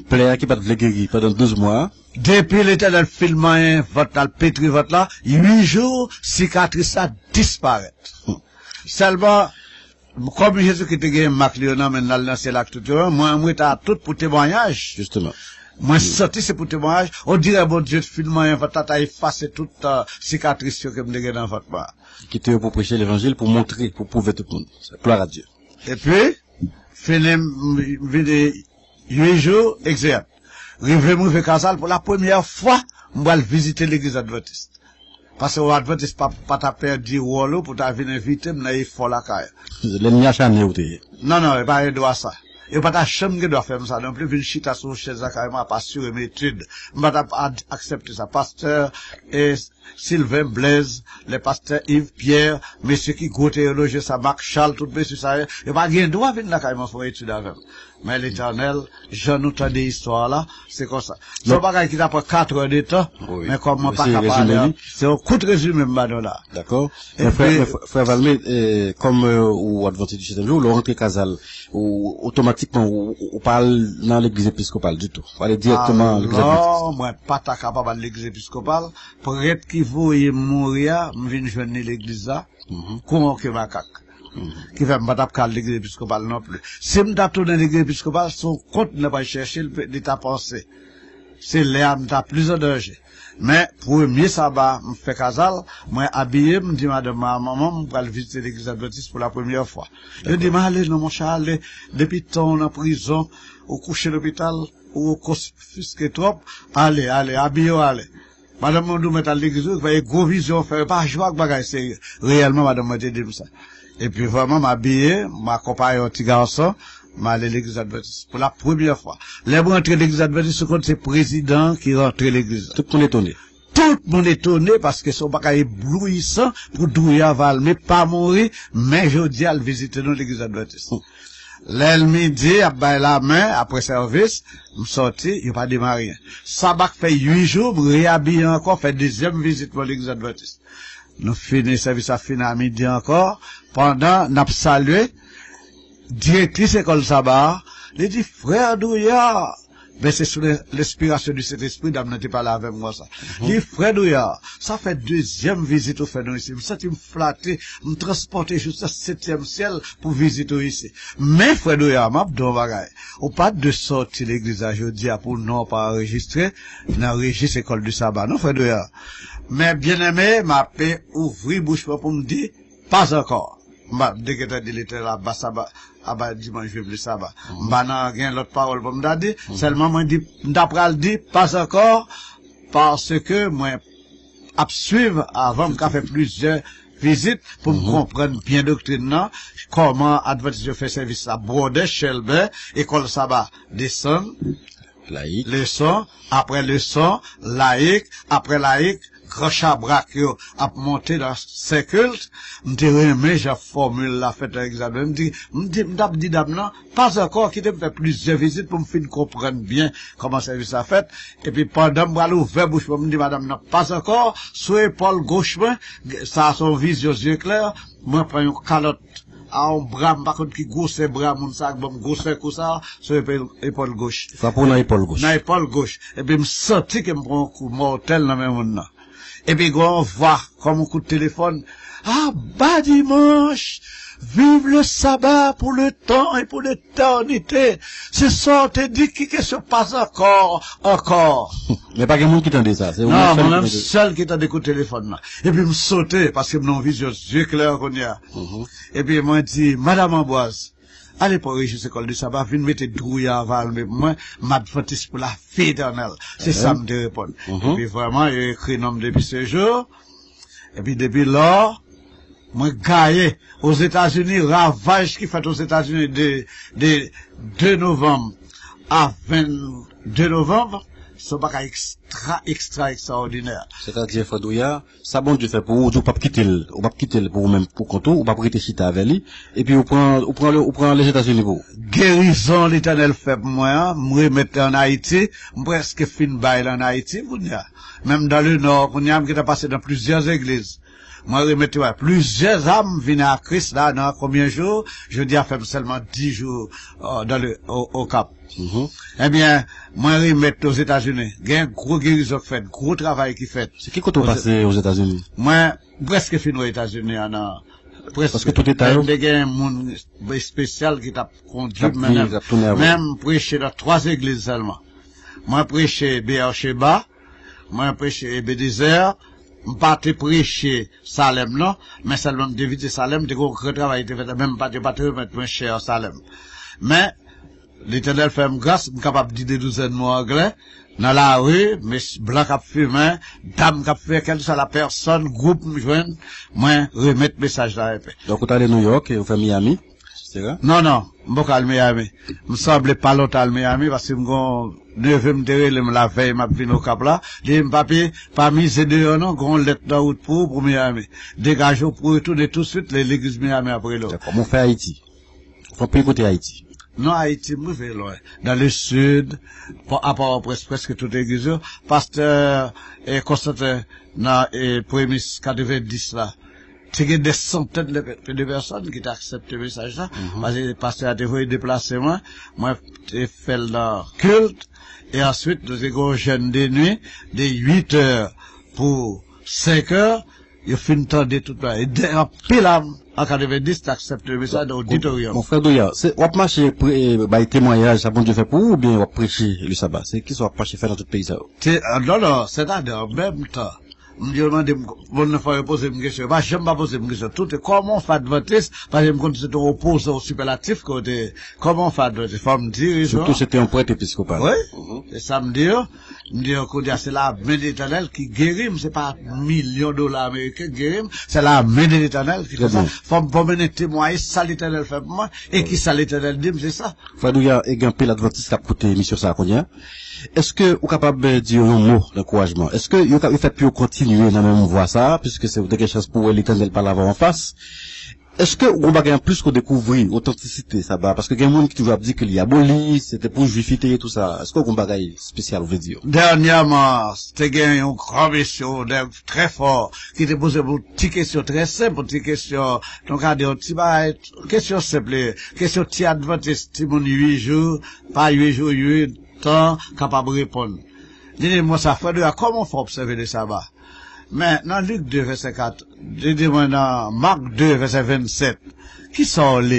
Plè a ki pa t vle geri pandan douz mwa. Depi Letènèl fin manyen vant la, l petri vant la, uit jou, sikatris la disparèt. Sèlman, kòm Jezikri te gen mak li yo nan men l, l al nan syèl ak tout yo, mwen, mwen ta tout pou temwayaj. Jisteman. Mwen santi se pou temwayaj. On dirè Bondye fin manyen vant la, ta efase tout, euh, sikatris yo ke m te gen nan vant mwen. Kite yo pou preche levanjil, pou montre, pou pwouve tout moun. Glwa a Dye. Epi, fini, m vini uit jou, egzeyat. Rive m rive Kazal, pou la premyè fwa, m pral vizite legliz advantis. Paske w advantis pa, pa ta pèdi wòl ou pou ta vin envite m nan efò lakay. Lènmi acharne ou te ye. Non, non, yo pa gen dwa sa. Yo pa ta janm gen dwa fè m sa non plis, vin chita sou yon chèz lakay mwen ap asire m etid. M pa t ap ad- aksepte sa. Pastè, e, Sylvain Blaise, lè pastè Yves Pierre, mesye ki gwo teyolojyen sa, Marc Charles, tout mesye sa yo, yo pa gen dwa vin lakay mwen fè yon etid avè m. Men Letènèl, jan nou tande istwa a la, se konsa. Se yon bagay ki ta pran katrè de tan, men kòm mwen pa ka pale, se yon kout rezime m ba nou la. Dakò. Men frè, men frè, frè Valmé, eh, kòm, eh, ou advantis di setyèm jou, lè w rantre Kazal, ou otomatikman, ou, ou, ou pa al nan legliz episkopal ditou. Ou ale dirèkteman legliz advantis. Alò, mwen pa ta kapab al legliz episkopal. Prèt ki voye m mouri a, m vin jwenn li legliz la, konwoke makak. Ki fè m pa t ap ka al legliz episkopal non plis. Si m ta tounen legliz episkopal, se yon kont m ta pral chèche, li, li ta panse. Se lè a m ta plis an danje. Men, premye saba m fè Kazal, mwen abiye, m di madanm mwen, manman m, m pral vizite legliz advantis pou la premyè fwa. Yo di m, ale non, monchè, ale. Depi tan w nan prizon, ou kouche lopital, ou konfiske twòp, ale, ale, abiye w ale. Madanm mwen di w mèt al legliz, wi, fè gwo vizyon, fè pa jwe ak bagay serye. Reyèlman, madanm mwen te di m sa. Epi vrèman, m abiye, m akonpaye yon ti gason, M ale legliz advantis pou la premyè fwa. Lè m rantre legliz advantis, ou konn se prezidan ki rantre legliz la. Tout moun etone. Tout moun etone paske se yon bagay eblouyisan pou Drouillard Valmé pa mouri, men jodi a l vizite nou legliz advantis. Lè l midi, ap bay lamen, apre sèvis, m sòti, yo pa di m anyen. Saba k fè uit jou, m reyabiye ankò, fè dezyèm vizit mwen legliz advantis. Nou fini, sèvis la fini a midi ankò, pandan n ap salye, direktris ekòl saba a, li di, "Frè Drouillard," men se sou le- lenspirasyon di Sentespri, dam nan te pale avè m konsa. Li di, "Frè Drouillard, sa fè dezyèm vizit ou fè nou isi. M santi m flate, m transpòte jis nan setyèm syèl pou vizit ou isi. Men, frè Drouillard, m ap di w yon bagay. Ou pa t dwe sòti legliz la jodi a pou non w pa anrejistre nan rejis ekòl di saba, non, frè Drouillard. Men, byeneme, m ape ouvri bouch mwen pou m di, pas ankò." M ap degentan di Letènèl aba saba, aba dimanch, viv le saba. M pa nan gen lòt pawòl pou m ta di, sèlman mwen di, m ta pral di, pas ankò, paske mwen ap swiv avan m ka fè plizyè vizit pou m konprann byen doktrin nan, kòman advantis yo fè sèvis la, bwodè, chèlbè, ekòl saba, desann, layik, leson apre leson, layik apre layik, gran chabrak yo ap monte nan sen kilt. M te renmen jan fòmil la fèt nan egzamen. M di, m di, m t ap di dam nan, pas ankò, kite m fè plizyè vizit pou m fin konprann byen kòman sèvis la fèt. Epi pandan m pral ouvè bouch mwen, m di madanm nan, pas ankò, sou epòl goch mwen, sa a se yon vizyon zye klè, mwen pran yon kalòt a yon bra, m pa konn ki gwosè bra moun sa a k ban m gwosè kou sa a, sou epòl, epòl goch. Frape w nan epòl goch. Nan epòl goch. Epi m santi ke m pran yon kou mòtèl nan men moun nan. Epi gen yon vwa, kòm yon kout telefòn, "Aba dimanch! Vive le sabbat pour le temps et pour l'éternité!" Se sa w te di, ki kesyon pas ankò, ankò. Men pa gen moun ki tande sa. Se ou menm sèl ki tande. Non, mwen menm sèl ki tande kout telefòn nan. Epi m sote, paske m nan yon vizyon zye klè kounye a. Epi mwen di, "Madam Ambwaz, ale pran rejis ekòl de saba, vin mete Drouillard Valmé pou mwen, m advantis pou lavi etènèl." Se sa m te reponn. Epi vrèman, yo ekri non m depi se jou. Epi depi lò, mwen gaye. Ozetazini, ravaj ki fèt Ozetazini de, de de novanm a vennde novanm, se yon bagay ekstra, ekstra, ekstraòdinè. Sètadi, frè Drouillard, sa Bondye fè pou ou, ou di w p ap kite l, ou p ap kite l pou ou menm, pou kont ou, ou p ap rete chita avè li, epi ou pran, ou pran, ou pran Lèzetazini pou ou. Gerizon Letènèl fè pou mwen an, m remèt li ann Ayiti, m prèske fin bay li ann Ayiti kounye a. Menm dans le Nord, kounye a, m gentan pase nan plizyè legliz. Mwen remèt yo plizyè zam, vini a Kris la nan konbyen jou? Jodi a fè m sèlman dis jou, euh, dans le, au, au Cap. Ebyen, mwen remèt Ozetazini. Gen gwo gerizon k fèt, gwo travay ki fèt. Se ki kote w pase Ozetazini? Mwen prèske fin wè Etazini an nan, prèske. Paske tout eta yo? Men te gen moun espesyal ki t ap kondui m, men m preche nan twa legliz sèlman. Mwen preche Beersheba, mwen preche Ebenezè, m pa te preche Salèm non, men sèlman m te vizite Salèm, te gen yon gran travay ki te fèt la, men m pa te, yo pa te remèt mwen chè Salèm. Men, Letènèl fè m gras, m kapab di de douzèn mo anglè, nan lari, mes, blan k ap fimen, dam k ap fimen, kèlkeswa la pèsòn, gwoup m jwenn, mwen remèt mesaj la enpe. Donk, ou t ale Nouyòk e ou fè Miami? Sera? Non, non, m poko al Miami. M sanble pa lontan al Miami, paske m gon neve m te rele m lavèy m ap vin Okap la. Li di m, "Papi, pa mize deyò non, gon lèt nan wout pou ou pou Miami. Degaje w pou retounen tousuit, le- legliz Miami ap rele w." Dakò, men w fè Ayiti. Ou fè anpil kote Ayiti. Non, Ayiti, m rive lwen. Dans le sud, pa- a Pòtoprens, prèske tout legliz yo. Pastè, eh, Konstantin nan, eh, premis katrevenndis la. Te gen dè santèn de, de pèsòn ki te aksepte mesaj la. Paske pastè a te voye deplase mwen. Mwen te fè l nan kilt. E answit, nou te gen yon jèn de nwi de uit è pou senk è. Yo fin tande tout bagay. E dè anpil am, an katrevenndis, te aksepte mesaj nan oditoryòm. Bon, frè Drouillard, se, w ap mache pre- bay temwayaj sa Bondye fè pou ou, oubyen w ap preche le saba? Se kisa w ap mache fè nan tout peyi sa yo? Se, ah, non, non, sètadi, an menm tan, m, yo mande m, moun nan fò yo poze m kesyon. Yo pa janm pa poze m kesyon. Tout, kòman w fè advantis? Paske m konn se te yon opozan o sipèlatif ke w te ye. Kòman w fè advantis? Fò m di rezon. Sitou se te yon prèt episkopal. Wi. Se sa m di yo. M di yo, kounye a, se la men de Letènèl ki geri m, se pa milyon dola ameriken ki geri m, se la men de Letènèl ki fè sa. Fò m, fò m mennen temwaye sa Letènèl fè pou mwen, e ki sa Letènèl di m, se sa. Frè Douya, e gen anpil advantis k ap koute emisyon sa a kounye a. Èske ou kapab, eh, di yo yon mo dankourajman? Èske yo ka, yo fèt pou yo kontinye nan menm vwa sa a, piske se ou te gen chans pou wè Letènèl pale avè w anfas? Èske ou gon bagay anplis ke w dekouvri, otantisite saba a? Paske gen moun ki toujou ap di ke li aboli, se te pou Jwif li te ye, tou sa. Èske ou gon bagay espesyal ou vle di yo? Dènyèman, te gen yon gran mesye, yon nèg trè fò, ki te poze m yon ti kesyon trè senp, yon ti kesyon, nou ka di yon ti bagay, kesyon senp, kesyon ti advantis, timoun uit jou, pa uit jou, uit tan, kapab reponn. Li di m konsa, frè Douya, kòman w fè obsève le saba? Men nan Lik de, vèsè kat, li di mwen nan Mak de, vèsè vennsèt, kisa w li?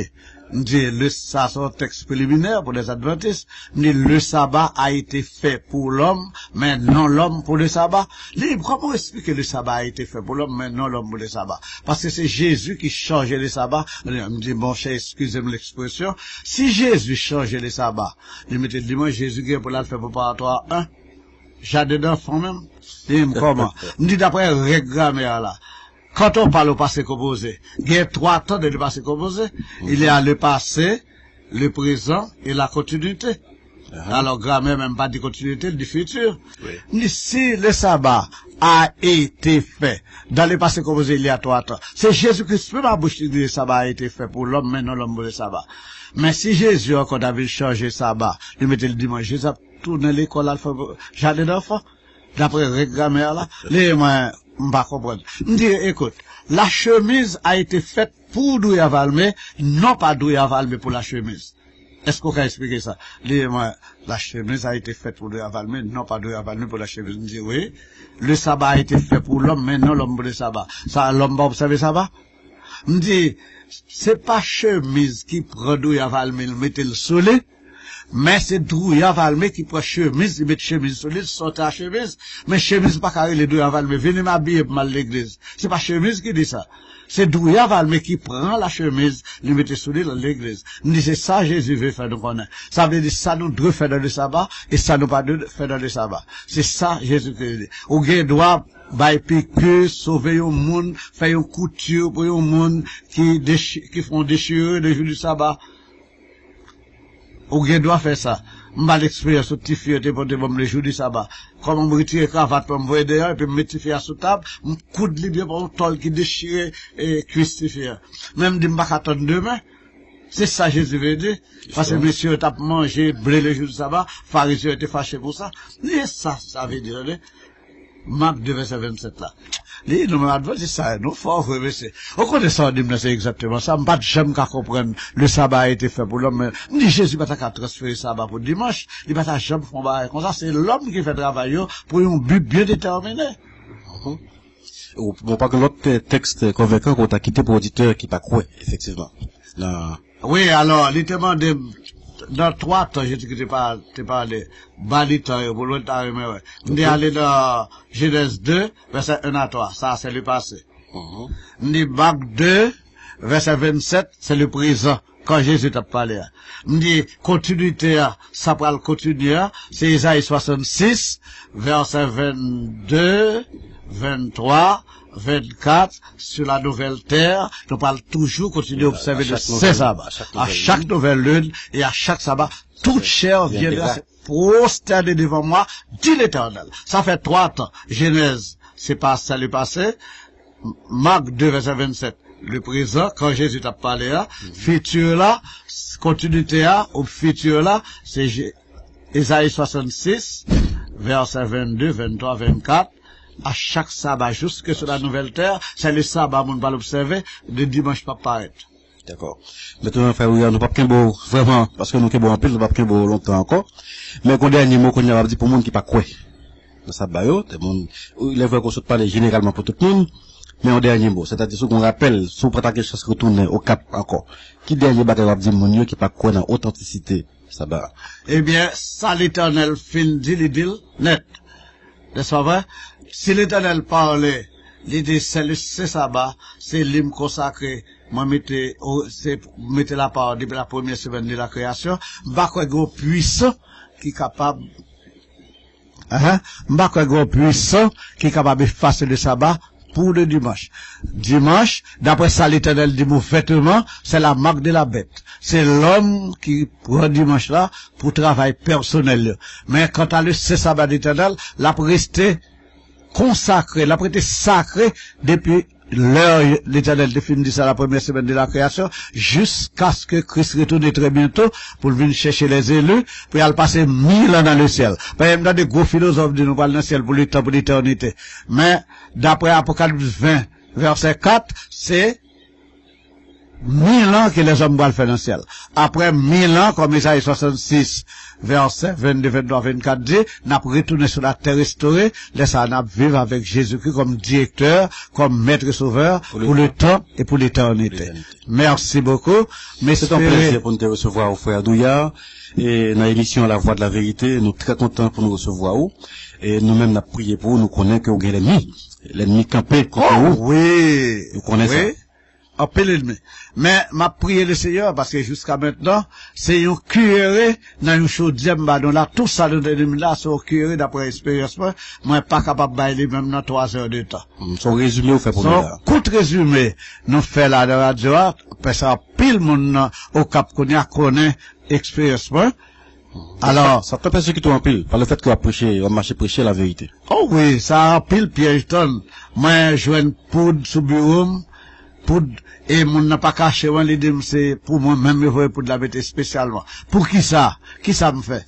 M di, le, sa se yon tèks preliminè pou lèzadvantis. M di, le sabbat a été fait pour l'homme, mais non l'homme pour le sabbat. Li di, kòman w eksplike le sabbat a été fait pour l'homme, mais non l'homme pour le sabbat? Paske se Jezi ki chanje le saba. M di, monchè, eskize m lekspresyon, si Jezi chanje le saba, li mete dimanch, Jezi gen pou l al fè preparatwa an. Jadendanfan menm? Li di m kòman? M di daprè règ gramè a la. Quand on parle au passé composé, gen twa tan de le passé composé. Il y a le passé, le présent et la continuité. Alò, gramè menm pa di kontinite, li di fiti. M di, si le sabbat a été fait, dans le passé composé, il y a trois temps, se Jezi Kris menm a bouch li di le sabbat a été fait pour l'homme, mais non l'homme pour le sabbat. Men si Jezi ankò ta vin chanje saba, li mete l dimanch, Jezi ap tounen lekòl al fè jadendanfan, daprè règ gramè a la. Li di mwen, m pa konprann. M di, écoute, la chemise a été faite pour Douya Valmé, non pas Douya Valmé pour la chemise. Èske w ka eksplike sa? Li di mwen, la chemise a été faite pour Douya Valmé, non pas Douya Valmé pour la chemise. M di, wi, le sabbat a été fait pour l'homme, mais non l'homme pour le sabbat. Sa, lòm pa obsève saba? M di, se pa chemiz ki pran Douya Valmé, l mete l sou li, men se Douya Valmé ki pran chemiz, li met chemiz sou li, l sòti a chemiz, men chemiz pa ka rele Douya Valmé, vini m abiye pou m al legliz. Se pa chemiz ki di sa. Se Douya Valmé ki pran la chemise, li mete sou li, l al legliz. M di, se sa Jezi vle fè nou konnen. Sa vle di sa nou dwe fè nan le saba e sa nou pa dwe fè nan le saba. Se sa Jezi te di. Ou gen dwa bay piki, sove yon moun, fè yon kouti pou yon moun ki dechi-, ki fè yon dechire le jou du sabbat. Ou gen dwa fè sa. M ba l eksperyans yon tifi yo te pote ban m le jou du sabbat. Kòman m retire kravat mwen, m voye deyò, epi m met tifi a sou tab, m koud li byen pa yon tòl ki dechire, e, kwis tifi a. Men m di m pa ka tann demen. Se sa Jezi vle di. Paske mesye yo t ap manje ble le jou du sabbat, Farizyen yo te fache pou sa. Li sa sa vle di, tande. Mak de vèsè vennsèt la. Li, nou menm advantis sa, nou fò vre, mesye. Ou konnen sa w di m nan, se egzakteman sa. M pa t janm ka konprann le sabbat a été fait pour l'homme, men m di Jezi pa ta ka transfere saba pou dimanch. Li pa ta janm fè yon bagay konsa. Se lòm ki fè travay yo pou yon bi byen detèmine. Ou, bon, pa gen lòt tè-, tèks konvenkan ke w ta kite pou oditè ki pa kwè, efektivman. Nan Wi, alò, li te mande m, nan twa tan Jezi ki te pa-, te pale, ba li tan yo pou l ta renmen wè. M te ale nan Jenèz de, vèsè en a twa, sa se le pase. M di Mak de, vèsè vennsèt, se le prezan, kan Jezi t ap pale a. M di kontinite a, sa pral kontinye a, se Ezayi swasannsis, vèsè vennde, venntwa, vennkat, sur la nouvelle terre, nou pral toujou kontinye obsève le sen saba. A chak nouvèl lin e a chak saba, toute chair viendra se prosterner devant moi, dit l'Éternel. Sa fè twa tan. Jenèz, se pa sa le pase. Mak de, vèsè vennsèt. Le prezan, kan Jezi t ap pale a, fiti la, kontinite a, ou fiti la, se Je-, Ezayi swasannsis, vèsè vennde, venntwa, vennkat, a chak saba, jusque sur la nouvelle terre, c'est le sabbat, moun pral obsève, de dimanch p ap parèt. Dakò. Mentnan, frè William, nou p ap kenbe w vrèman, paske nou kenbe w anpil, nou p ap kenbe w lontan ankò. Men gon dènye mo kounye a w ap di pou moun ki pa kwè nan saba yo, de moun, lè vrè ke w sot pale jeneralman pou tout moun, men yon dènye mo, sètadi si w gon rapèl, si w pa ta gen chans retounen Okap ankò, ki dènye bagay w ap di moun yo ki pa kwè nan otantisite saba a? Ebyen, sa Letènèl fin di, li di l nèt. Nèspa vre? Si Letènèl pale, li di, se le sen saba, se li m konsakre, mwen mete, o, se mete la pa depi la premyè semèn de la kreyasyon, m pa kwè gen yon pwisan ki kapab Ahan. M pa kwè gen yon pwisan ki kapab efase le saba pour le dimanche. Dimanche, d'après ça l'Éternel dit ouvertement, c'est la marque de la bête. C'est l'homme qui prend dimanche là pour travail personnel. Mais quant à le saint sabbat d'Éternel, l ap reste konsakre, l ap rete sakre depi lè Letènèl te fin di sa la premyè semèn de la kreyasyon, jiskaske Kris retounen trè byento pou l vin chèche lèzeli, pou y al pase mil an nan lesyèl. Paske m tande gwo filozòf di nou pral nan syèl pou letan, pou letènite. Men, daprè Apokalips ven, vèsè kat, se mil an ke lèzòm pral fè nan syèl. Apre mil an, kòm Ezayi swasannsis, vèsè vennde, venntwa, vennkat di, n ap retounen sou latè restore. Lè sa a, n ap viv avèk Jezikri kòm direktè, kòm mèt e sovè pou le tan e pou letènite. Mèsi bokou. M espere. Se yon plezi pou nou te resevwa ou, frè Douillard. E nan emisyon La Voix de la Vérité, nou trè kontan pou nou resevwa ou. E nou menm, n ap priye pou ou. Nou konnen ke ou gen lènmi. Lènmi kanpe kont ou. Oh, wi. Nou konnen sa. Anpil ènmi. Men, m ap priye Lesenyè, paske jiska mentnan, se yon kiyere nan yon chodyè m ba nou la. Tout sa nou te di m la, se yon kiyere, daprè esperyans mwen, mwen pa kapab bay li menm nan twa zè de tan. Hmm, se yon rezime ou fè pou nou la. Se yon kout rezime nou fè la nan radyo a, paske anpil moun nan Okap kounye a konnen eksperyans mwen. Alò, sa, sa te pèsekite w anpil, pa le fèt ke w ap preche, w ap mache preche laverite. Oh wi, sa anpil pyèj tann. Mwen jwenn poud sou biwo m, poud, e moun nan pa kache mwen, li di m se pou mwen menm yo voye poud la mete espesyalman. Poukisa? Kisa m fè?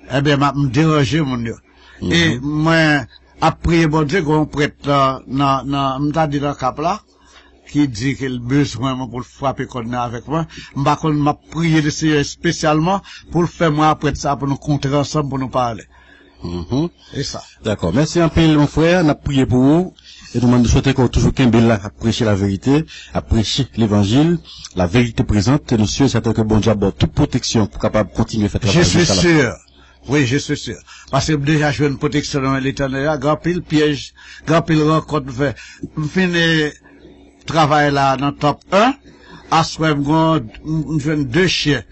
Ebyen, m ap, m deranje moun yo. E mwen ap priye Bondye, gen yon prèt nan, nan, nan, m ta di nan Kap la, ki di ke l bezwen mwen pou l frape kòn nan avèk mwen. M pa konn, m ap priye Lesenyè espesyalman pou l fè mwen a prèt sa pou nou kontre ansanm pou nou pale. Mhm. E sa. Dakò. Mèsi anpil, mon frè. N ap priye pou ou. E nou mande, swete ke w toujou kenbe la, ap preche laverite, ap preche levanjil. Laverite prezante. Nou si e sèten ke Bondye ap ba w tout pwoteksyon pou w kapab kontinye fè travay. Je suis sûr. Wi, je suis sûr. Paske m deja jwenn pwoteksyon nan men Letènèl la. Gen anpil pyèj, gen anpil rankont m fè. M fin travay la nan Top un. Aswè m gon, m, m jwenn de chyen.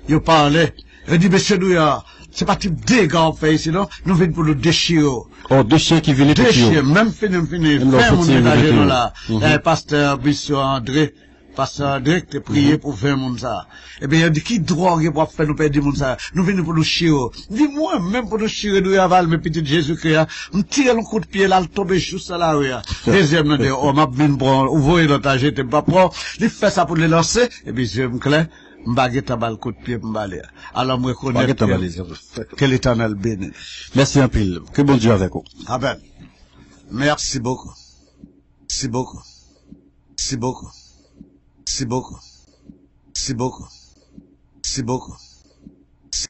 Yo pale. Yo di, "Mesye Douillard, se pa ti dega w ap fè isi non. Nou vin pou nou dechire w." Oh, de chyen ki vini piki yo. De chyen, menm fini, m fini. Ven moun menaje nou la. Mhm. Eh, pastè Bisou André. Pastè André ki te priye pou ven moun sa a. Ebyen, yo di, "Ki dwòg e pou ap fè nou pèdi moun sa a? Nou vini pou nou chire w." M di, "Mwen menm pou nou chire Douillard Valmé, pitit Jezikri a?" M tire l yon kout pye, l al tonbe jous nan lari a. Dezyèm nan di, "Oh, m ap vin pran w, ou voye lòt a jete, m p ap pran w." Li fè sa pou li lanse, epi zye m klè, m pa gentan ba l kout pye pou m ba li a. Alò, m rekonèt ke Letènèl beni. Mèsi anpil. Ke Bondye avèk ou. Amèn. Mèsi bokou. Mèsi bokou. Mèsi bokou. Mèsi bokou. Mèsi bokou. Mèsi bokou.